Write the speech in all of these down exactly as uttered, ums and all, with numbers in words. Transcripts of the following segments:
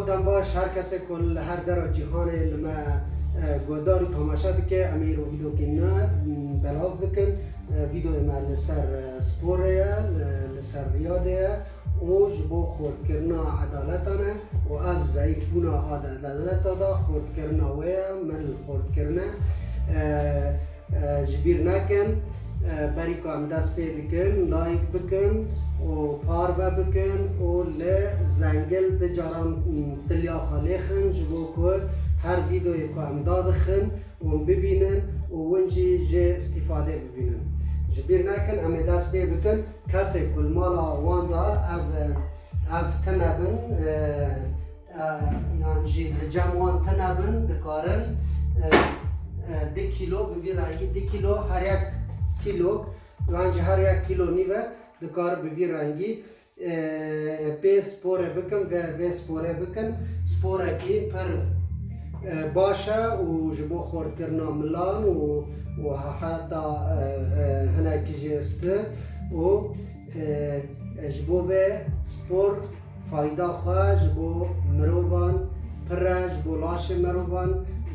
Dem baş her kesê ku li her dera cîhanê li me, e, guhdar û temaşe dike, em ê îro vîdokî nû, m, belav bikin. E, vîdoyê me li ser, e, sporê ye, li, li ser riyadê ye û ji bo xurtkirina edaleta ne û ev zeyîfbûna edaleta da xurtkirina wê ye, me li xurt kirine. E, E, ji bîr nekin, e, berî ku em dest pê dikin, like bikin û parve bikin û li zengil du caran, m, tiliya xwe lêxin, ji bo ku her vîdeoyê ku em dadixin hûn bibînin û hûn jî jê îstîfade bibînin. Ji bîr nekin, em ê dest pê bikin, kesê ku li mala wan de ev, ev tune bin, e, e, yan jî li cem wan tune bin, dikarin, e, e, du kîlo, bi vî rengî du kîlo, her yek kîlok, yan jî her yek kîlo nîve dikare bi vî rengî, e, pê sporê bikin, vê, vê sporê bikin. Sporekî pir, e, baş e û ji bo xurtkirina milan û, û heta, e, e, hinekî jê stir û, e, e, ji bo vê spor fayda xwe ji bo mirovan pir e, ji bo laşê mirovan,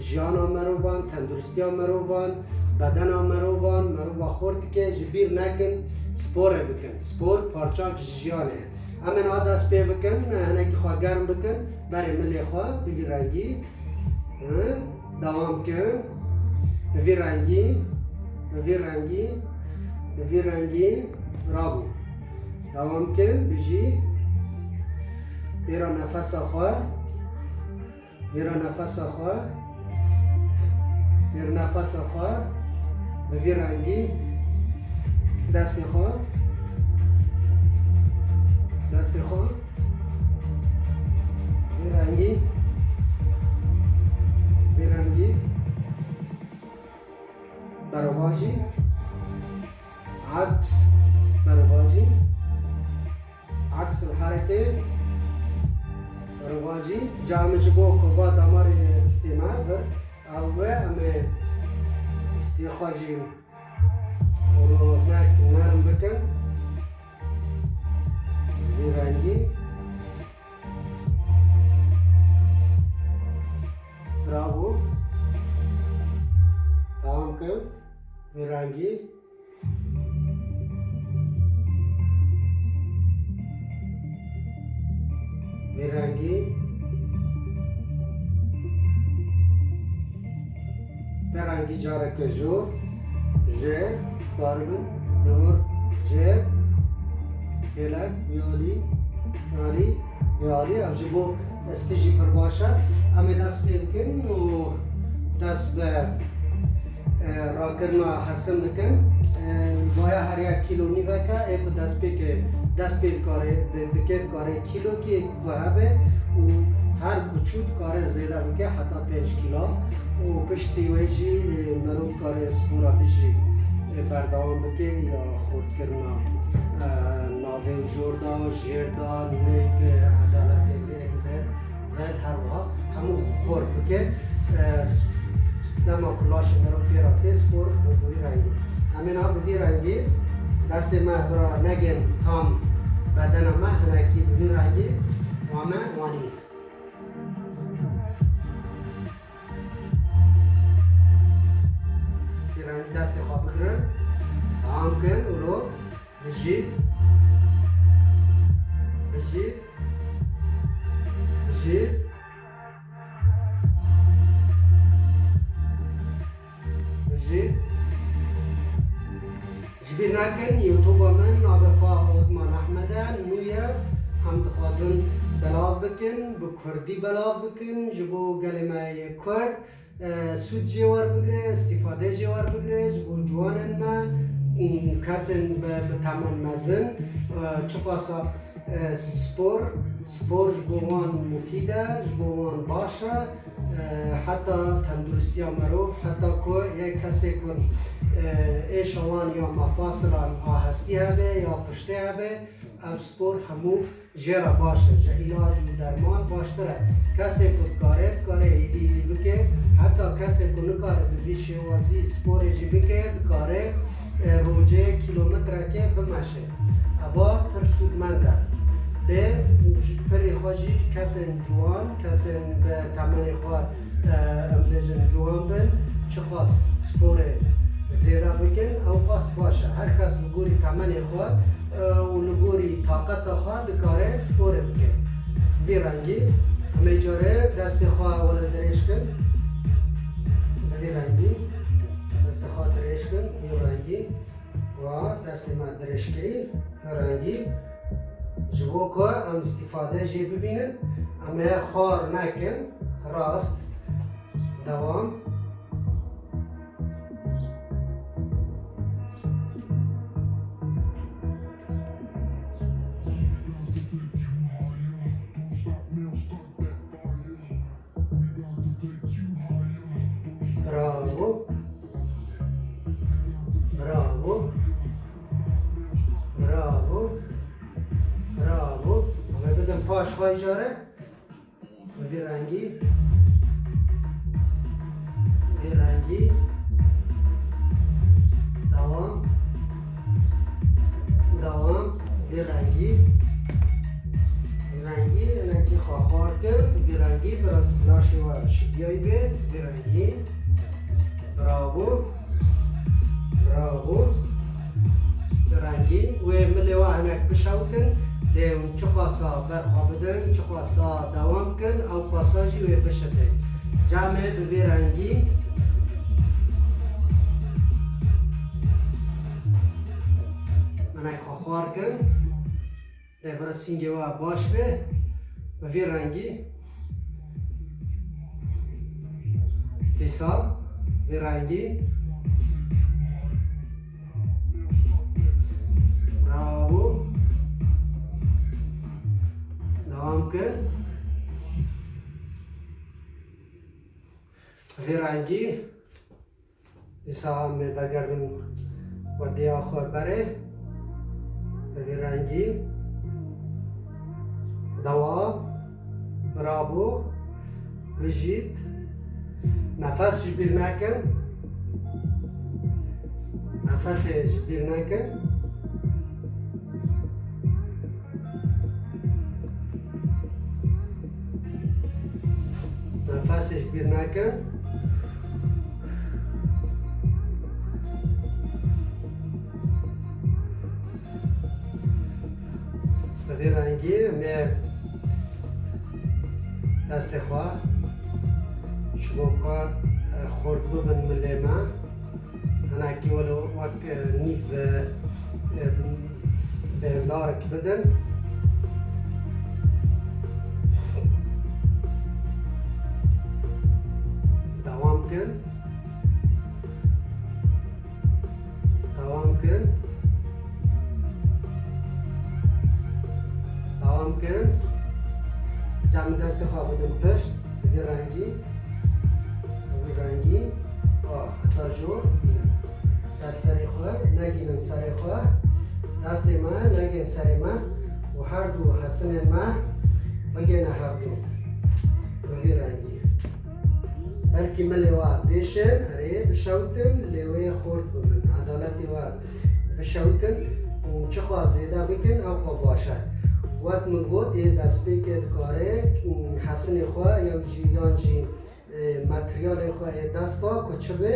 jiyana mirovan, tenduristiya mirovan, bedena mirovan, mirova xurt dike, ji bîr nekin, sporê bikin. Spor parçak ji jiyanê ye. Em ê niha dest pê bikin, hinekî xwe germ bikin, berê milê xwe bi vî rengî. Hı? Dewam kin. Bi vî rengî, bi vî rengî, bi vî rengî. Bravo. Dewam kin, bijî. Pêra nefesa xwe. Pêra nefesa xwe. Pêra nefesa xwe. Bi vî rengî. Destê xwe. Destê xwe. Vî rengî. Vî rengî. Berovajî. Aks. Berovajî. Aks el hereke. Berovajî. Ca em ji bo kova damarê stê me vir. Ew ve em ê stê xwe jî Û hinek nerm bikin. Vî rengî. Bravo. Dewam kin. Vî rengî. Vî rengî. Vî rengî careke jor, jê, darbin, nor, jê, kêlek, vî alî, alî, vî alî. Ev ji bo stî jî pir baş e. Em ê dest pê bikin û dest bi, e, rakirina hesin bikin. E, vaya her yek kîlo nîvek e, ê ku destpêkê, destpêk dikare, di-, dike dikare kîlokê ku hebe û her ku çû dikare zêde bike heta pênc kîlo û piştî wê jî, e, mero dikare spora dijî, e, berdewam bike ya xurtkirina, e, navê û jor da, jêr da, nûneyek, e, edaletê lê bide. Ver her wiha hemû xurt bike. E, s-, s-, dema ku laşê me re pê re tê spor bi, bi vî rengî. Em ê niha bi vî rengî destê me bira negên tam bedena me hinekî bi vî rengî ame wanî. Vî rengî destê xwe bigirin. Tam kin û lo bijî. Bijî. Bijî. Bijî. Ji bîr nekin, YouTube-a min navê xwe Otman Ahmed e, nû ye. Em dixwazin belav bikin, bi kurdî belav bikin, ji bo gelê me yê kurd. E, sûd jê werbigire, îstîfade jê werbigire, ji bo ciwanên me û kesên bi, bi temen mezin, e, çiqasa, e, spor, spor ji bo wan mufîd e, ji bo wan baş e, e, heta tenduristiya merov, heta ku yê kesê ku, e, êşa wan ya mefasilan a hestî hebe, ya piştê hebe, ev spor hemû jê re baş e, ji îlac û derman baştir e. Kesê ku dikare, dikare êdî êdî bike, heta kesê ku nikare bi vî şêwazî sporê jî bike, dikare, e, rojê kîlometreke bimeşe. Eva pir sûdmend e. Lê ji pirê xwe jî kesên ciwan, kesên bi temenê xwe, e, em bêjin ciwan bin, çiqas sporê zêde bikin, ew qas baş e. Her kes li gorî temenê xwe, e, û li gorî taqeta xwe dikare sporê bike. Vî rengî, em ê carê destê xwe wele dirêj kin. Bi vî rengî, destê xwe dirêj kin, vî rengî. Wa destê me dirêjkirî, rengî, ji bo ku em îstîfade jê bibînin, em ê xwar nekin, rast, dewam. Bravo. Bravo. Bravo. Bravo. Em ê bidin paş xwe îcare. Bi vî rengî. Vî rengî. Dewam. Dewam. Vî rengî. Vî rengî, hinekî xwe xwar kir. Vî rengî, bira laşê we şibiyayî bê. Vî rengî. Bravo. Bravo. Vî rengî. Wê milê we hinek bişewtin. Lê hûn çiqasa ber xwe bidin, çiqasa dewam kin, ew qasa jî wê bişitin. Camê bi vî rengî. Hinek xwe xwar kin. Lê bira sîngê we baş be, bi vî rengî. Dîsa, vî rengî. Bravo. Dewam kin. Vî rengî. Dîsa em ê vegerin wediya xwe berê. Bi vî rengî. Dewam. Bravo. Bijît. Nefes ji bîr nekin. Nefesê ji bîr nekin. Nefesê ji bîr nekin. Bi vî rengî em ê destê xwe ji bo ku, e, xurt bibin milê me. Hinekî wele wek, e, nîv, e, e, bêhndarek bidin. Dewam kin. Dewam kin. Dewam kin. Ca min destê xwe bidin pişt. Bi vî rengî. Bi vî rengî. A, heta jor bînin. Ser serê xwe, negînin serê xwe. Destê me, negên serê me. Û her du hesinên me bigêne hevdû. Bi vî rengî. Belkî milê we bêşin, erê, bişewtin, lê wê xurt bibin. Edaletê we bişewtin û çiqas zêde bikin, ew xwe baş e. Wek min got, yê destpêkê dikare, û, hesinê xwe, ew jî, yan jî, e, materyalê xwe yê desta ku çi be,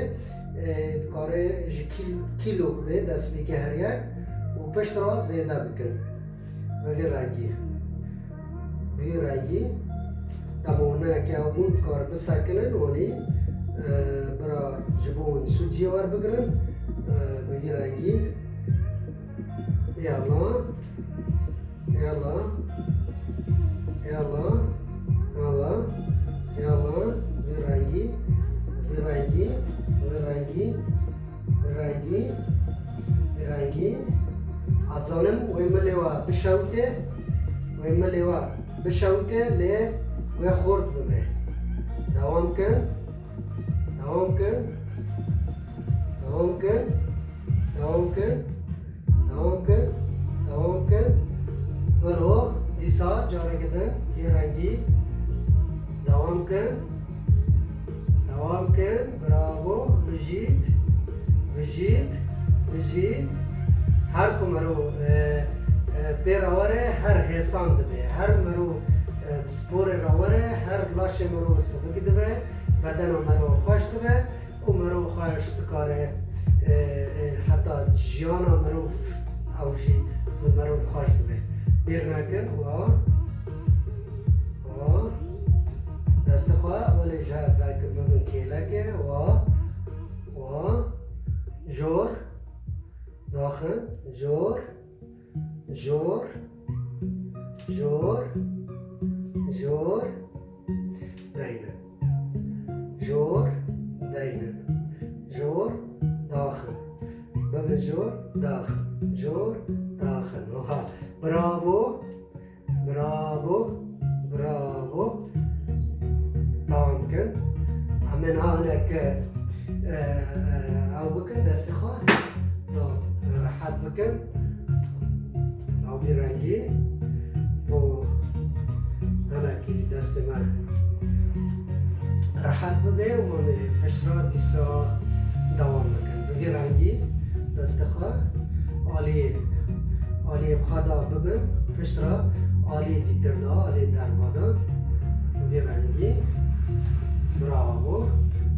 e, dikare ji kîl-, kîlok be, destpêkê her yek û pişt re zêde bikin. Bi vî rengî. Bi vî rengî. Dema hûn hinekî ew bûn, dikare bisekinin, wanî, e, bira ji bo hûn sûciyê werbigirin, e, bi vî rengî. Yalla. Yalla. Yalla. Yalla. Yalla. Vî rengî. Vî rengî. Vî rengî. Rengî, rengî. Ez zanim wê milê we bişewite, wê milê we bişewite, lê wê xurt bibe. Dewam kin, dewam kin, dewam kin, dewam kin, dewam kin, dewam kin. Welo, dîsa careke din vî rengî. Dewam kin. Dewam kin, bravo, bijît, bijît, bijît. Her ku mero, e, e, pê re were, her hêz Sand dibe. Her mero, e, bi sporê re were, her laşê mero sivik dibe, bedena mero xweş dibe û mero xweş dikare, e, e, heta jiyana mero ew jî bi mero xweş dibe. Bîr nekin, wa, wa, destê xwe, welê ji hev vekin bibin kêlekê, wa, wa, jor, daxin, jor, Jor, jor, jor, deynin. Jor, deynin. Jor, daxin. Bibin jor, daxin. Jor, daxin. Oha. Bravo. Bravo. Bravo. Dewam bikin. Em ê niha hinek, e, e, ew bikin, destê xwe. Tamam. Rehet bikin. Ew vî rengî. Û hinekî destê me rehet bibe û em ê pişt re dîsa dewam bikin. Bi vî rengî destê xwe alî, aliyê xwe da bibin, pişt re aliyê dîtir da, aliyê derva da. Bi vî rengî. Bravo.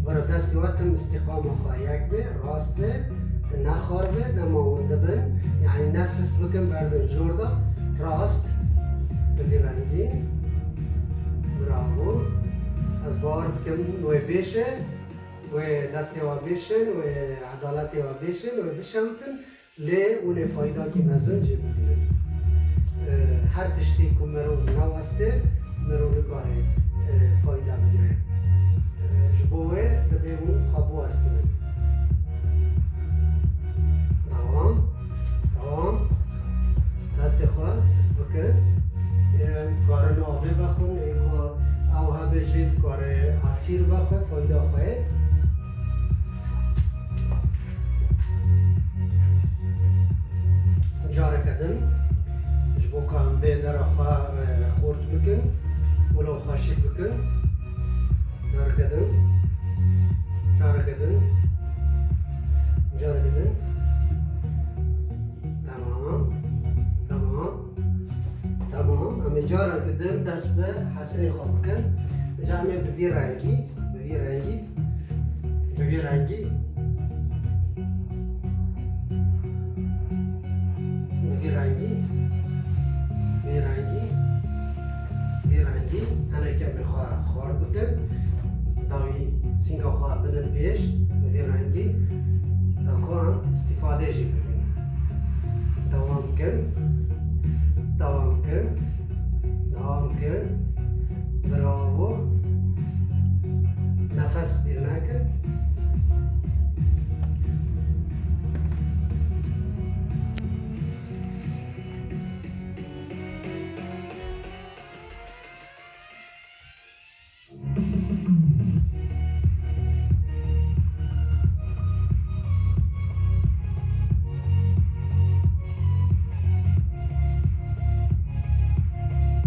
Were destê we tim îstîqama xwe yek be, rast be, nexar be, dema hûn dibin. Yanî ne sist bikin, berdin jor da, rast. Bi vî rengî. Bravo. Ez bawer dikim wê bêşe, wê destê we bêşin, wê edaletê we bêşin, wê bişewtin. Lê hûn ê faydakî mezin jê bibînin. E, her tiştî ku mirov neweste, mirov nikare, e, fayda bigire. E, ji bo wê divê hûn xwe biwestinin. Dewam, dewam. Destê xwe sist bikin. E, karin avê vexwin, ê ku ew hebe jê dikare esîr vexwe, fayda xwe ye. Careke din, ji bo ka em vê dera xwe, e, xurt bikin, wilo xweşik bikin. Careke din, careke din, careke din. Tamam, tamam. Tamam, em ê careke din dest bi hesinê xwe bikin. Îca em ê bi vî rengî, bi vî rengî, bi vî rengî, bi vî rengî, vî rengî, vî rengî, hinekî em ê xwe xwar bikin. Dawî sînga xwe bidin pêş, bi vî rengî, da ku em îstîfade jî bikin. Dewam kin. Dewam kin. Dewam kin. Bravo. Nefes bîr nekin.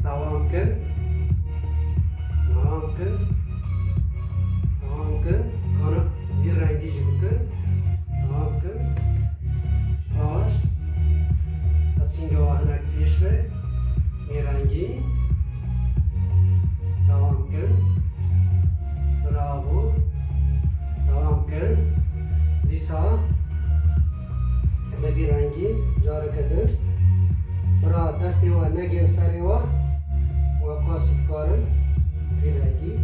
Dewam kin. Dewam kin. Dewam kin. Kana vî rengî jî bikin. Dewam kin. Baş. Sînga we hinek pêş be. Vî rengî. Dewam kin. Bravo. Dewam kin. Dîsa bi vî rengî careke din. Bira destê we negên serê we. We qas dikarin. Vî rengî.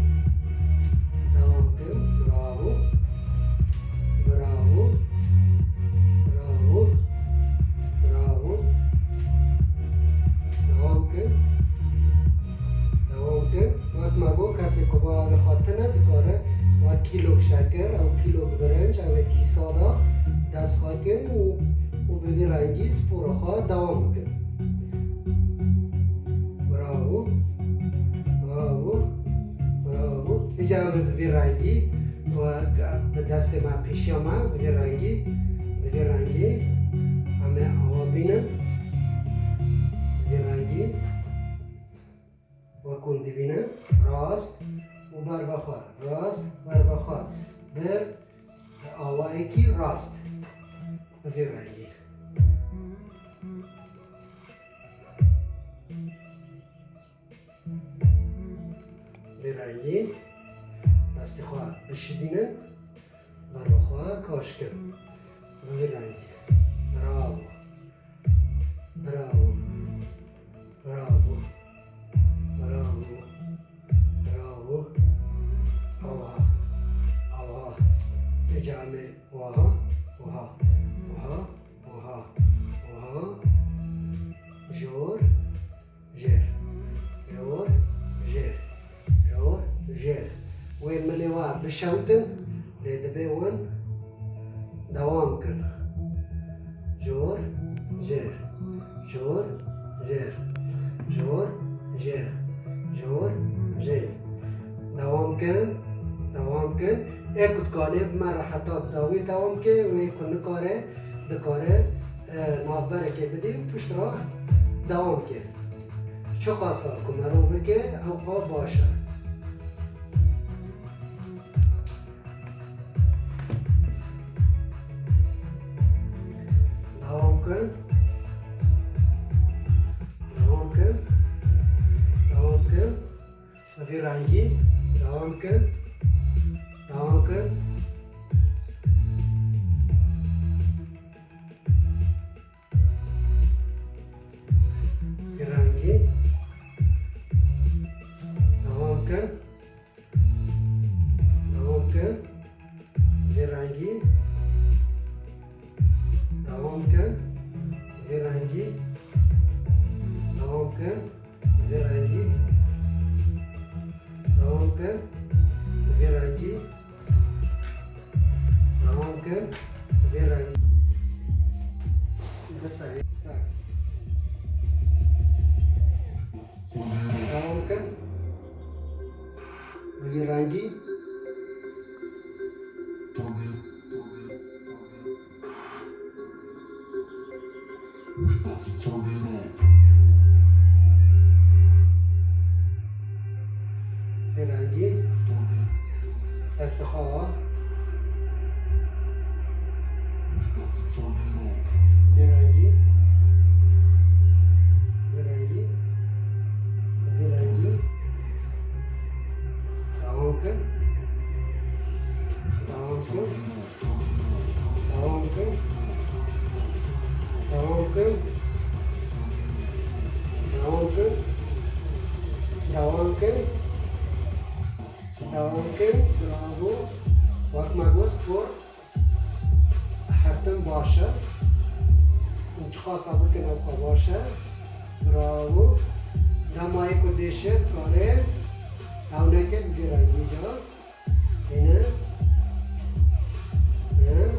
Dewam kin. Bravo. Bravo. Bravo. Bravo. Dewam kin. Dewam kin. Wek me got, kesê ku va avê xwe tune dikare wek kîlok şeker, ew kîlok birinc, ew ê kîsa de dest xwe kin û, û bi vî rengî spora xwe dewam bikin. Bravo. Bravo. Bravo. Îca em ê bi vî rengî, wek bi destê me pêşiya me, bi vî rengî, bi vî rengî, em ê awa bînin. Bi vî rengî. Wek hûn dibînin, rast û bervexwe, rast, bervexwe. Bi awayekî rast. Bi vî rengî. Rengî, destê xwe bişidînin, berê xwe kaş kin. Bi vî rengî. Bravo. Bravo. Bravo. Bravo. Bravo. Awa. Awa. Vê camê waha. Waha. Waha. Waha. Waha. Jor. Jêr. Jor. Jêr. Jor. Jêr. Wê milê wa bişewtin, lê divê wan dewam kin. Jor. Jêr. Jor. Jêr. Jor. Jêr. Jor. Jêr. Dewam kin. Dewam kin. Ê ku dikanê bi me reheta dawî dewam ke, wê ku nikare, dikare, e, navberekê bidî û pişt re dewam ke. Çiqasa ku merov bike, ewqa baş e. Dewam kin. Dewam kin. Dewam kin. Vî rengî. Dewam kin. Dewam kin. Vî rengî. Dewam kin. Dewam kin. Vî rengî. Dewam kin. Vî rengî. Dewam kin. Vî rengî. Dewam kin. Vî rengî. Dewam kin. Vî rengî. Dewam kin. Vî rengî. Vî rengî. Destê xwe. Vî rengî. Vî rengî. Vî rengî. Dewam kin. Dewam kin. Dewam kin. Dewam kin. Dewam kin. Dewam kin. Dewam kin. Bravo. Wek me got, spor her tim baş e. Çiqasa bikin, ewqa baş e. Bravo. Dema yê ku dêşe, kare. Ew neke, bi vî rengî ca. Yine. Hı.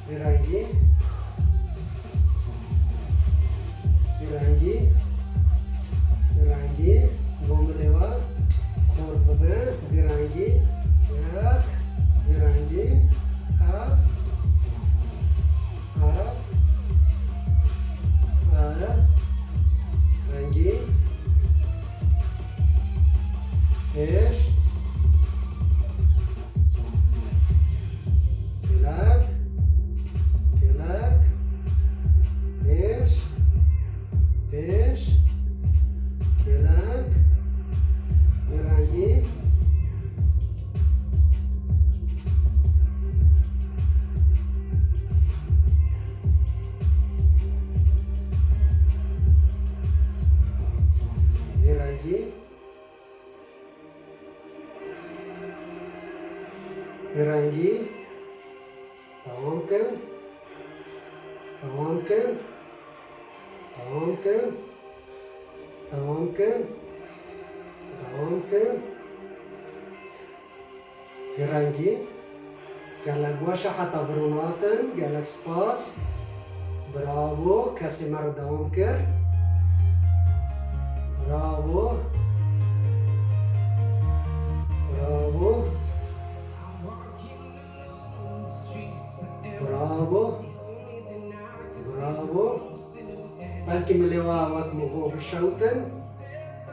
Vî rengî. Vî rengî. Vî rengî. Bo milê we kor bibe. Vî rengî. Yek. Vî rengî. Ev. Ev. Ev. Rengî. Pêş. Kêlek. Kêlek. Pêş. Pêş. Kêlek. Vî rengî. Vî rengî. Vî rengî. Dewam kin. Dewam kin. Dewam kin. Dewam kin. Dewam kin. Vî rengî. Gelek baş e, heta vir û hatin. Gelek spas. Bravo. Kesê me re dewam kir. Bravo. Bravo. Bravo. Bravo. Belkî milê we wek min got bişewtin.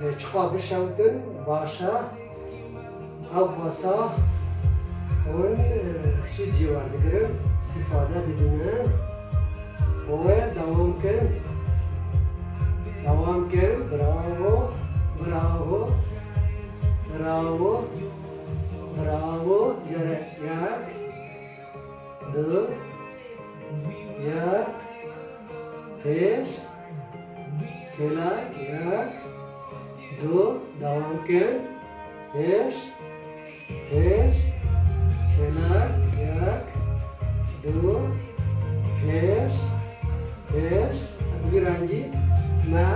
Lê çiqa bişewtin, baş e. Ew basa hûn, e, sûd jî werdigirin, îstîfade dibînin. Wê dewam kin. Dewam kin. Bravo. Bravo. Bravo. Bravo. Yere, yek. Du. Yek. Pêş. Kêlek. Yek. Du. Devam kin. Pêş. Pêş. Kêlek. Yek. Du. Pêş. Pêş. Bi vî rengî me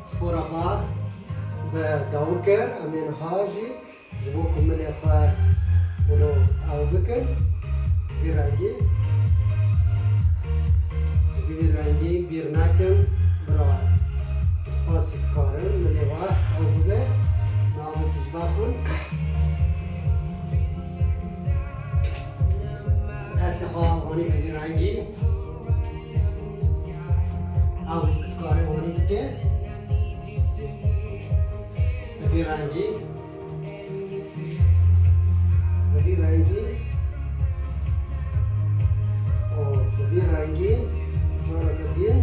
spora xwe bi dawî kir. Em ê niha jî ji bo ku milê xwe wilo ew bikin, vî rengî, bi vî rengî bîr nekin, bira, qasî dikarin milê we ew bibe, navê tu ji vexwin. Destê xwe anî bi vî rengî, ew dikare anî bike. Bi vî rengî. Bi vî rengî. Û bi vî rengî. Careke din.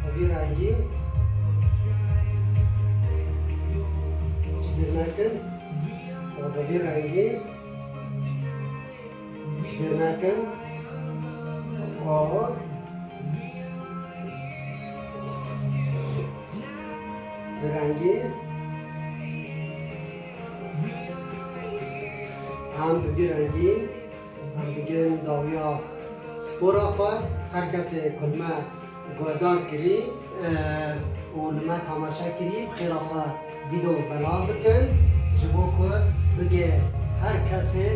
Bi vî rengî. Ji bîr nekin. Û bi vî rengî. Ji bîr nekin. Û bi rengî. Em bi vî rengî, em digin dawiya spora xwe. Her kesê ku li me guhdar kirî, e, û li me temaşe kirî, bi xêra xwe vîdeo belav bikin, ji bo ku bigê her kesê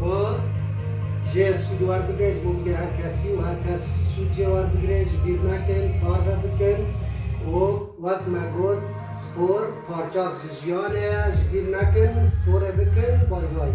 ku jê sûd werbigre, ji bo bigê her kesî û her kes sûd jê werbigire, ji bîr nekin, parve bikin û wek me got, spor parçak ji jiyanê ye, ji bîr nekin, sporê bikin, bay bay.